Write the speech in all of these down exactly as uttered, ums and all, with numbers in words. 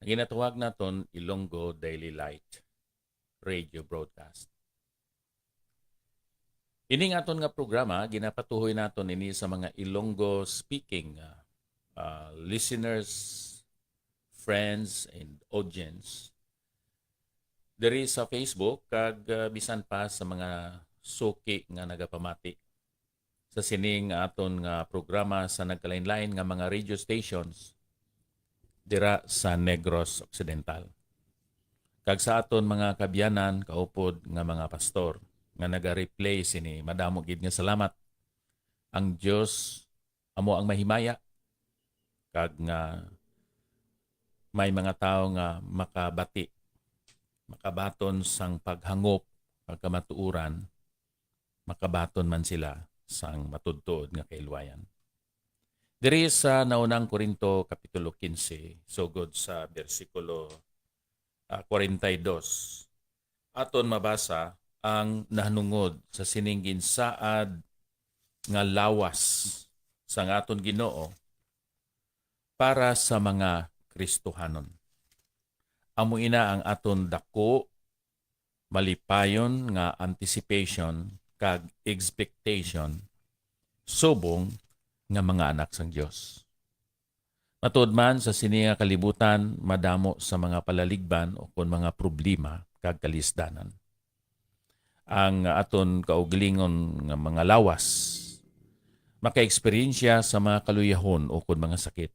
Ang ginatawag naton Ilonggo Daily Light radio broadcast. Ining aton nga programa, ginapatuhoy naton ini sa mga Ilonggo speaking, ah, ah, listeners, friends, and audience diri sa Facebook, kag, ah, bisan pa sa mga suki nga nagapamati sa sining aton nga programa sa nagkalain-lain nga mga radio stations dira sa Negros Occidental. Kag sa aton mga kaabyanan, kaupod nga mga pastor nga naga-replay sini, madamo gid nga salamat. Ang Dios amo ang mahimaya, kag nga may mga tawo nga makabati, makabaton sang paghangop kag kamatuoran, makabaton man sila sang matudtuod nga kahilwayan. Diri sa Naunang Corinto, Kapitulo quince, sugod sa bersikulo, ah, forty-two, aton mabasa ang nahanungod sa sining ginsaad nga lawas sang aton Ginoo para sa mga Kristohanon. Amo ina ang aton daku, malipayon nga anticipation kag expectation subong nga mga anak sang Dios. Matuod man, sa sini nga kalibutan, madamo sa mga palaligban o kon mga problema kag kalisdanan. Ang aton kaugalingon nga mga lawas, makaeksperyensya sa mga kaluyahon o kon mga sakit.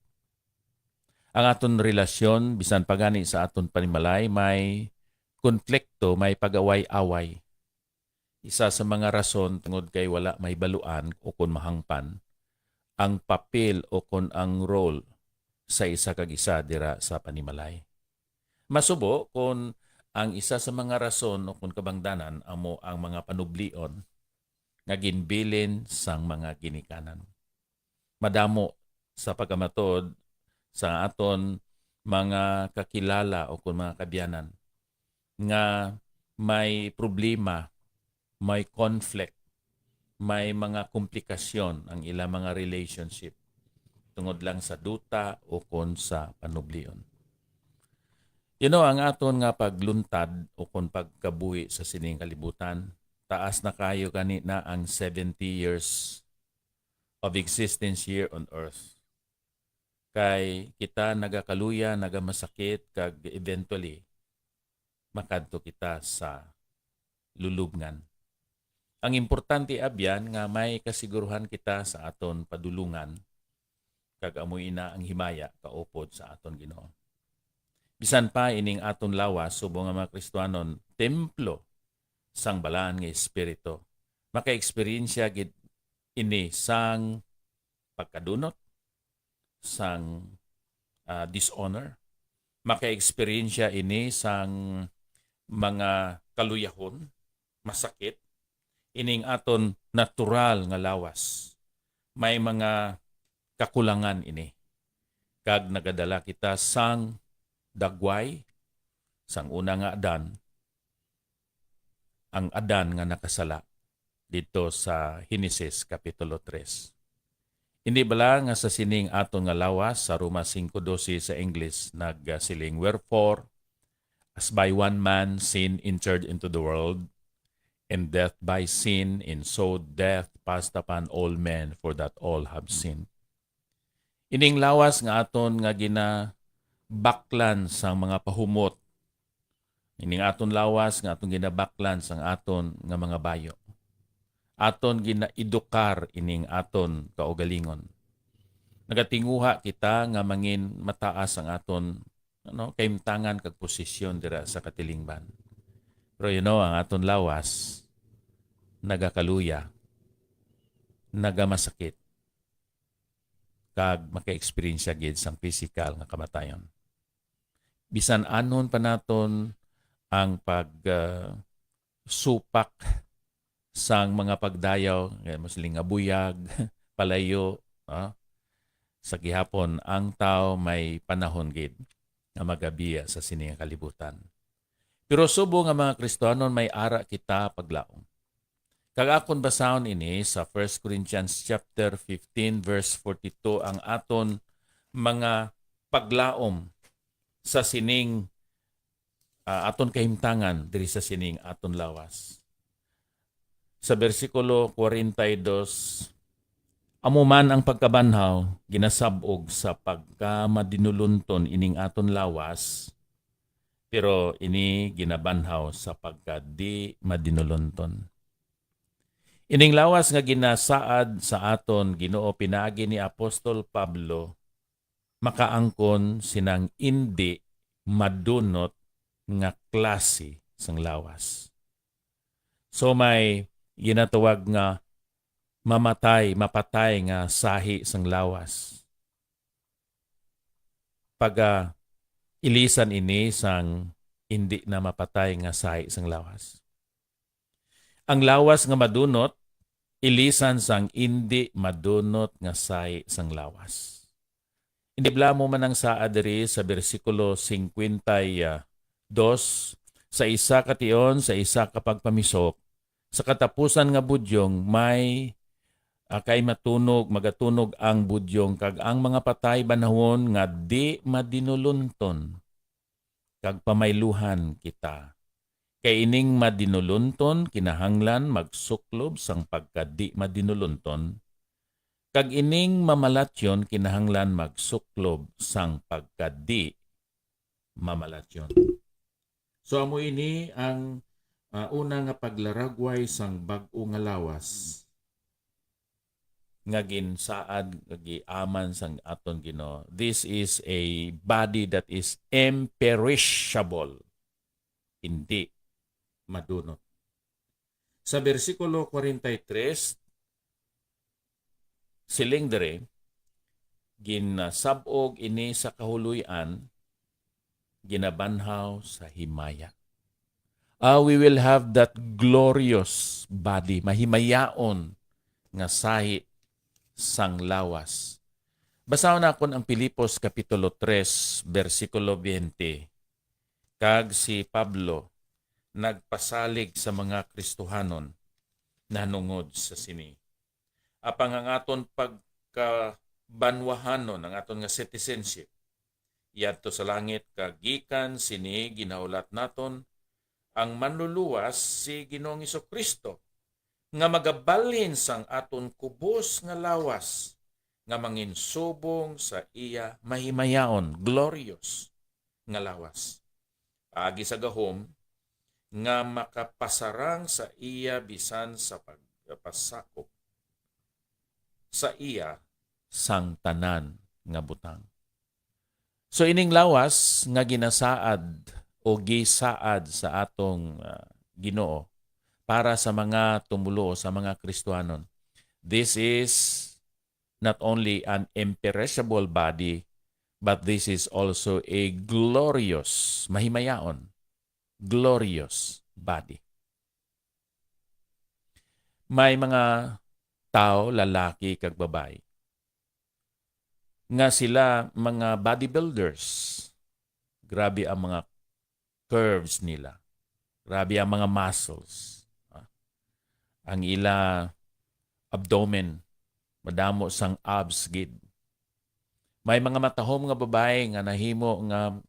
Ang aton relasyon, bisan pa gani sa aton panimalay, may konflikto, may pag-away-away. Isa sa mga rason tungod kay wala mahibaluan o kon mahangpan ang papel o kon ang role sa isa kag isa dira sa panimalay. Masubo kon ang isa sa mga rason o kon kabangdanan amo ang mga panublion nga ginbilin sang mga ginikanan. Madamo sa pagkamatud sa aton mga kakilala o kon mga kaabyanan nga may problema, may conflict, may mga komplikasyon ang ilang mga relationship tungod lang sa duta o kon sa panublion. You know, ang aton nga pagluntad o kon pagkabuhi sa sining kalibutan, taas na kayo gani na ang seventy years of existence here on earth. Kay kita nagakaluya, nagamasakit, kag eventually, makadto kita sa lulubngan. Ang importante, abyan, nga may kasiguruhan kita sa aton padulungan, kag amo ina ang himaya kaupod sa aton Ginoo. Bisan pa ining aton lawas subong nga mga Kristiyanon, templo sang Balaan nga Espiritu, makaeksperyensya gid ini sang pagkadunot, sang, ah, dishonor. Makaeksperyensya ini sang mga kaluyahon, masakit, ining aton natural nga lawas. May mga kakulangan ini. Kag nagadala kita sang dagway sang una nga Adan, ang Adan nga nakasala didto sa Henesis Kapitulo tres. Hindi bala nga sa sining aton nga lawas sa Roma cinco doce sa English nagasiling, "Wherefore, as by one man sin entered into the world, and death by sin, and so death passed upon all men, for that all have sinned." Ining lawas nga aton nga ginabaklan sang mga pahumot, ining aton lawas nga aton ginabaklan sang aton nga mga bayo, aton ginaedukar ining aton kaugalingon. Nagatinguha kita nga mangin mataas ang aton, ano, kahimtangan kag posisyon dira sa katilingban. Pero, you know, ang aton lawas nagakaluya, nagamasakit, kag maka-eksperyensya gid sang pisikal nga kamatayon. Bisan anon pa naton ang pag, ah, supak sang mga pagdayaw, kay masiling nga buyag, palayo, ah, sa gihapon, ang tawo may panahon gid nga magabiya sa sini nga kalibutan. Pero subong nga mga Kristiyanon, may ara kita paglaom. Kag akon basahon ini sa First Corinthians chapter fifteen, verse forty-two, ang aton mga paglaom sa sining, ah, aton kahimtangan diri sa sining aton lawas. Sa bersikulo forty-two, "Amo man ang pagkabanhaw ginasab-og sa pagkamadinulonton ining aton lawas, pero ini ginabanhaw sa pagka di madinulonton." Ining lawas nga ginasaad sa aton Ginoo pinaagi ni Apostol Pablo makaangkon sinang indi madunot nga klase sang lawas. So may ginatawag nga mamatay, mapatay nga sahi sang lawas. Pag, ah, ilisan ini sang indi na mapatay nga sahi sang lawas. Ang lawas nga madunot, ilisan sang indi madunot nga sahi sang lawas. Indi bala amo man ang saad diri sa bersikulo cincuenta y dos, "Sa isa ka tion, sa isa ka pagpamisok, sa katapusan nga budyong may, ah, kay matunog, magatunog ang budyong, kag ang mga patay banhawon nga di madinulonton." Kag pamayluhan kita. Kay ining madinulonton kinahanglan magsuklob sang pagkadi madinulonton, kag ining mamalatyon kinahanglan magsuklob sang pagkadi mamalatyon. So, amo ini ang, ah, una nga paglaragway sang bag-o nga lawas nga ginsaad, nga giaman sang aton Ginoo. This is a body that is imperishable. Hindi madunot. Sa bersikulo forty-three, siling diri, "Ginasab-og ini sa kahuloy-an, ginabanhaw sa himaya." Ah, we will have that glorious body, mahimayaon nga sahi sang lawas. Basahon naton ang Filipos Kapitulo three, bersikulo twenty. Kag si Pablo nagpasalig sa mga Kristohanon nahanungod sa sini. Apang ang aton pagkabanwahanon, ang aton nga citizenship, yadto sa langit, kag gikan sini ginahulat naton ang Manluluwas, si Ginoong Jesu-Cristo, nga magabalhin sang aton kubos nga lawas, nga manginsubong sa iya mahimayaon, glorious nga lawas, agi sa gahom nga makapasarang sa iya bisan sa pagpasakop sa iya sang tanan nga butang. So, ining lawas nga ginasaad o gisaad sa atong, ah, Ginoo para sa mga tumoluo, sa mga Kristiyanon, this is not only an imperishable body, but this is also a glorious, mahimayaon, glorious body. May mga tawo, lalaki kag babayi, nga sila mga bodybuilders. Grabe ang mga curves nila. Grabe ang mga muscles. Ah, ang ila abdomen, madamo sang abs gid. May mga matahom nga babayi nga nahimo nga,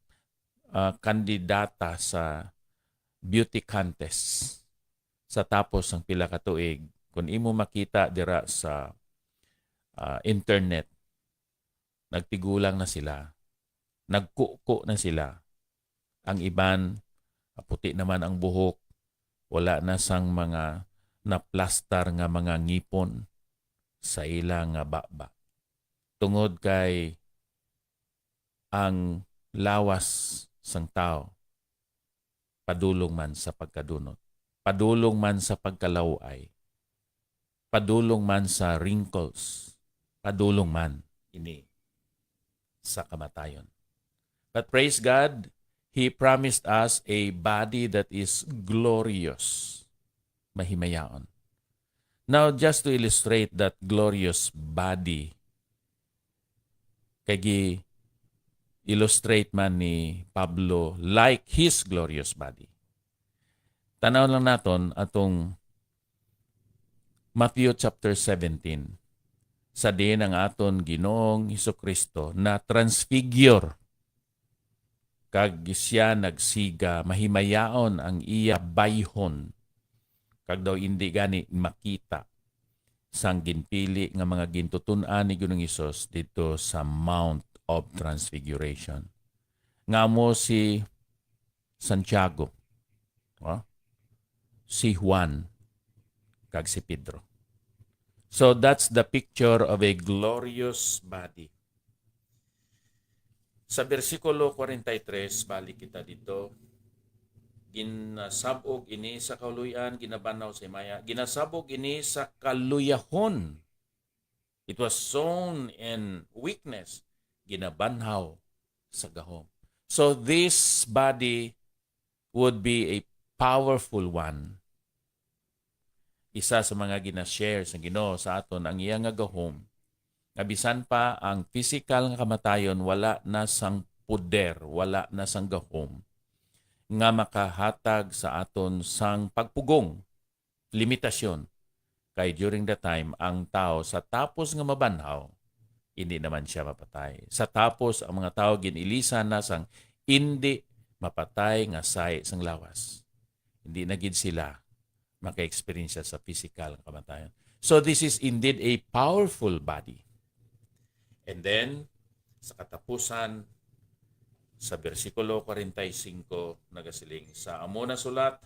ah, kandidata sa beauty contest sa tapos sang pila ka tuig. Kung imo makita dira sa, ah, internet, nagtigulang na sila, nagkuko na sila. Ang iban, puti naman ang buhok, wala na sang mga naplastar nga mga ngipon sa ila nga baba. Tungod kay ang lawas sang tawo padulong man sa pagkadunot, padulong man sa pagkalaw-ay, padulong man sa wrinkles, padulong man ini sa kamatayon. But praise God, He promised us a body that is glorious, mahimayaon. Now, just to illustrate that glorious body, kay gi-illustrate man ni Pablo like his glorious body. Tanaw lang naton atong Matthew chapter seventeen. Sa diin ang aton Ginoong Jesu-Cristo na transfigure. kag siya nagsiga, mahimayaon ang iya bayhon, kag daw indi gani makita sang ginpili nga mga gintuton-an ni Ginoong Hesus didto sa Mount of Transfiguration, nga amo si Santiago, oh, si Juan, kag si Pedro. So that's the picture of a glorious body. Sa bersikulo forty-three, balik kita dito. Ginasab-og ini sa kaluy-an, ginabanhaw sa himaya. Ginasab-og ini sa kaluyahon. It was sown in weakness. Ginabanhaw sa gahom. So this body would be a powerful one. Isa sa mga gina-share sa Ginoo sa aton ang iya nga gahom, nga bisan pa ang pisikal nga kamatayon wala na sang poder, wala na sang gahom, nga makahatag sa aton sang pagpugong, limitasyon. Kay during the time, ang tao sa tapos nga mabanhaw, hindi naman siya mapatay. Sa tapos, ang mga tao gin-ilisan na sang indi mapatay nga sahi sang lawas. Hindi na gid sila maka-eksperyensya sa pisikal nga kamatayon. So this is indeed a powerful body. And then, sa katapusan, sa bersikulo forty-five, nagasiling, sa amo na sulat,